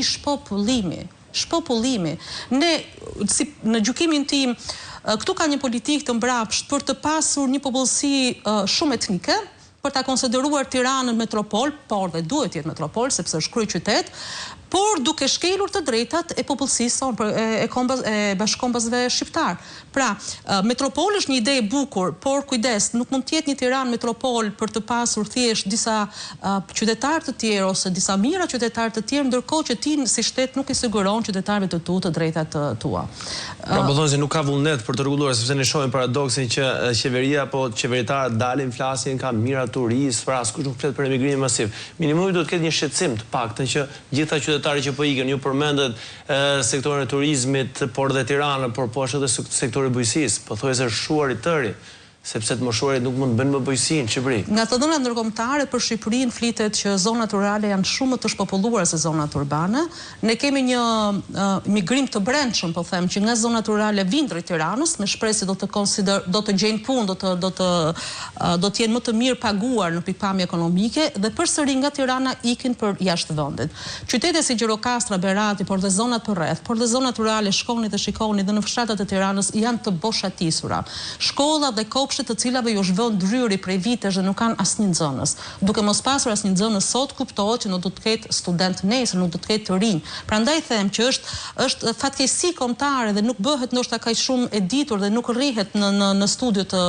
Shpopullimi. Shpopullimi. Ne, si në gjykimin tim, këtu ka një politikë të mbrapshtë për të pasur një popullsi shumë etnike, për ta konsideruar Tiranën metropol, por dhe duhet të jetë metropol, sepse është kryeqytet, por duke shkelur të drejtat e popullsisë sonë, e kombës, e bashkëkombasve shqiptarë. Pra, metropol është një ide e bukur, por kujdes, nuk mund të jetë një Tiranë metropol për të pasur thjesht disa qytetarë të tjerë ose disa mijëra qytetarë të tjerë, ndërkohë që ti si shtet nuk i siguron qytetarëve të tu të drejtat e tua. Pra po thoni se nuk ka vullnet për të rregulluar, sepse ne shohim paradoksin që qeveria apo qeveritarët dalin flasin ka mijëra turistë, pra askush nuk flet për emigrimin masiv. Minimumi duhet të ketë një shqetësim, të paktën që gjithë ata qytetarë që po ikin, ju përmendët sektorin e turizmit, por dhe Tiranën, por po ashtu edhe sektori i bujqësisë, pothuajse është shuar i tëri, sepse të moshuarit nuk mund të bëjnë më bujqësi në Shqipëri. Nga të dhënat ndërkombëtare për Shqipërinë flitet që zonat rurale janë shumë më të shpopulluara se zonat urbane. Ne kemi një migrim të brendshëm, po them, që nga zonat rurale vijnë drejt Tiranës, me shpresë se do të konsider, do të gjejnë punë, do të do të do të jenë më të mirë paguar në pikëpamje ekonomike dhe përsëri nga Tirana ikin për jashtë vendit. Qytete si Gjirokastra, Berati, por dhe zonat përreth, por dhe zonat rurale shkoni dhe shikoni dhe në fshatrat e Tiranës janë të boshatisura. Shkolla dhe kopshte të cilave ju është vënë druri prej vitesh dhe nuk kanë asnjë nxënës. Duke mos pasur asnjë nxënës sot kuptohet që nuk do të ketë studentë nesër, nuk do të ketë të rinj. Prandaj them që është është fatkeqësi kombëtare dhe nuk bëhet ndoshta kaq shumë e ditur dhe nuk rrihet në në në studio të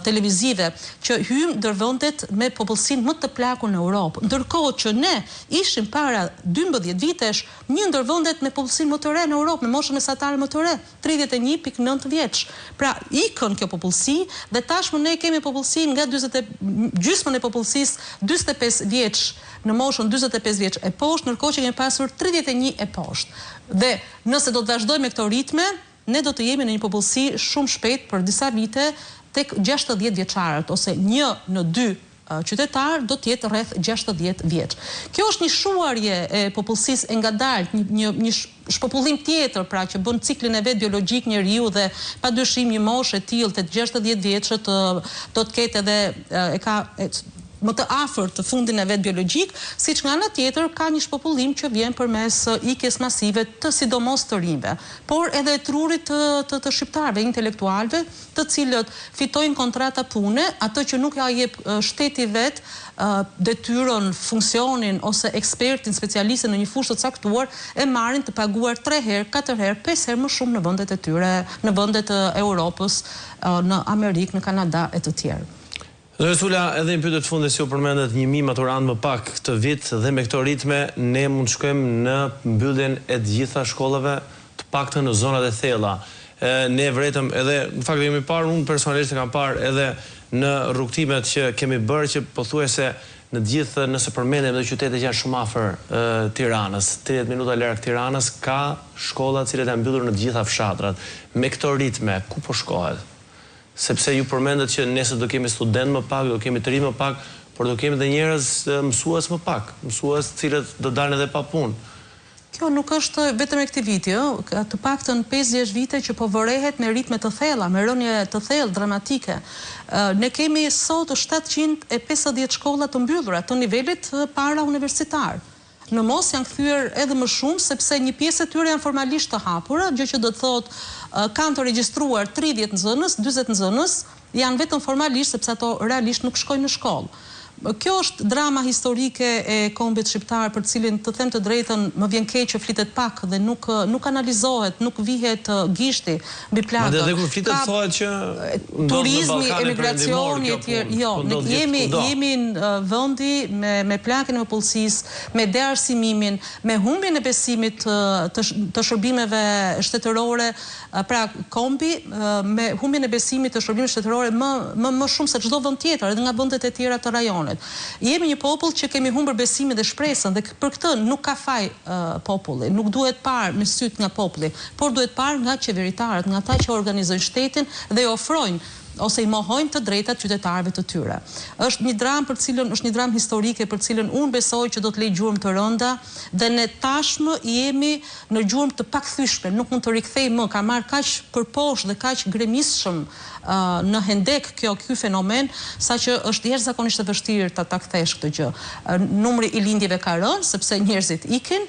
televizive që hyjmë ndër vendet me popullsinë më të plakur në Europë, ndërkohë që ne ishim para 12 vitesh një ndër vendet me popullsinë më të re në Europë, me moshën mesatare më të re, 31.9 vjeç. Pra, ikën kjo popullsi dhe tashmë ne kemi popullsinë nga 40 e, gjysmën e popullsisë 45 vjeç në moshën 45 vjeç e poshtë, ndërkohë që kemi pasur 31 e poshtë. Dhe nëse do të vazhdojmë me këto ritme, ne do të jemi në një popullsi shumë shpejt për disa vite tek 60 vjeçarët ose një në dy qytetar do të jetë rreth 60 vjeç. Kjo është një shuarje e popullsisë e ngadaltë, një një një shpopullim tjetër, pra që bën ciklin e vet biologjik njeriu dhe padyshim një moshë e tillë te 60 vjeçët do të ketë edhe e ka e, më të afërt të fundin e vet biologjik, siç nga ana tjetër ka një shpopullim që vjen përmes ikjes masive të sidomos të rinjve, por edhe e trurit të të, të shqiptarëve, intelektualëve, të cilët fitojnë kontrata pune, atë që nuk ja jep shteti vet detyrën, funksionin ose ekspertin, specialistin në një fushë të caktuar, e marrin të paguar 3 herë, 4 herë, 5 herë më shumë në vendet e tyre, në vendet e Europës, në Amerikë, në Kanada e të tjerë. Zonja Sula, edhe një pyetje të fundit si u përmendët 1000 maturantë më pak këtë vit dhe me këto ritme ne mund të shkojmë në mbylljen e të gjitha shkollave, të paktën në zonat e thella. Ne vërejtëm edhe, në fakt e kemi parë, unë personalisht e kam parë edhe në rrugëtimet që kemi bërë që pothuajse në të gjithë, nëse përmendim edhe qytete që janë shumë afër Tiranës, 30 minuta larg Tiranës, ka shkolla të cilat janë mbyllur në të gjitha fshatrat. Me këto ritme, ku po shkohet? Sepse ju përmendët që nesër do kemi studentë më pak, do kemi të rinj më pak, por do kemi dhe njerëz mësues më pak, mësues të cilët do dalin edhe pa punë. Kjo nuk është vetëm e këtij viti, ë, ka të paktën 5-6 vite që po vërehet me ritme të thella, me rënie të thellë dramatike. Ne kemi sot 750 shkolla të mbyllura të nivelit para universitar. Në mos janë kthyer edhe më shumë, sepse një pjesë e tyre janë formalisht të hapura, gjë që do të thotë kanë të regjistruar 30 nxënës, 40 nxënës, janë vetëm formalisht sepse ato realisht nuk shkojnë në shkollë. Kjo është drama historike e kombit shqiptar për të cilin të them të drejtën më vjen keq që flitet pak dhe nuk nuk analizohet, nuk vihet gishti mbi plagën. Madje edhe kur flitet Ka thuhet që ndodh në turizmi, Ballkanin Perëndimor emigracioni kjo e tjerë. punë, Jo, po ne ndodh jemi gjithkudo. jemi vendi me me plakjen e popullsisë, me dearsimimin, me humbjen e besimit të të, të shërbimeve shtetërore, pra kombi me humbjen e besimit të shërbimeve shtetërore më më më shumë se çdo vend tjetër, edhe nga vendet e tjera të rajonit. Jemi një popull që kemi humbur besimin dhe shpresën dhe për këtë nuk ka faj populli, nuk duhet parë me sytë nga populli, por duhet parë nga qeveritarët, nga ata që organizojnë shtetin dhe i ofrojnë. ose i mohojnë të drejtat qytetarëve të tyre. Është një dramë për të cilën është një dramë historike për të cilën unë besoj që do të lejë gjurmë të rënda dhe ne tashmë jemi në gjurmë të pakthyeshme, nuk mund të rikthejmë më, ka marrë kaq përposhtë dhe kaq gremisshëm në hendek kjo ky fenomen, saqë është jashtëzakonisht e vështirë ta ta kthesh këtë gjë. Numri i lindjeve ka rënë sepse njerëzit ikin,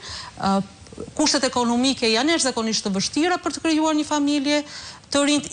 kushtet ekonomike janë jashtëzakonisht të vështira për të krijuar një familje, të rinjtë.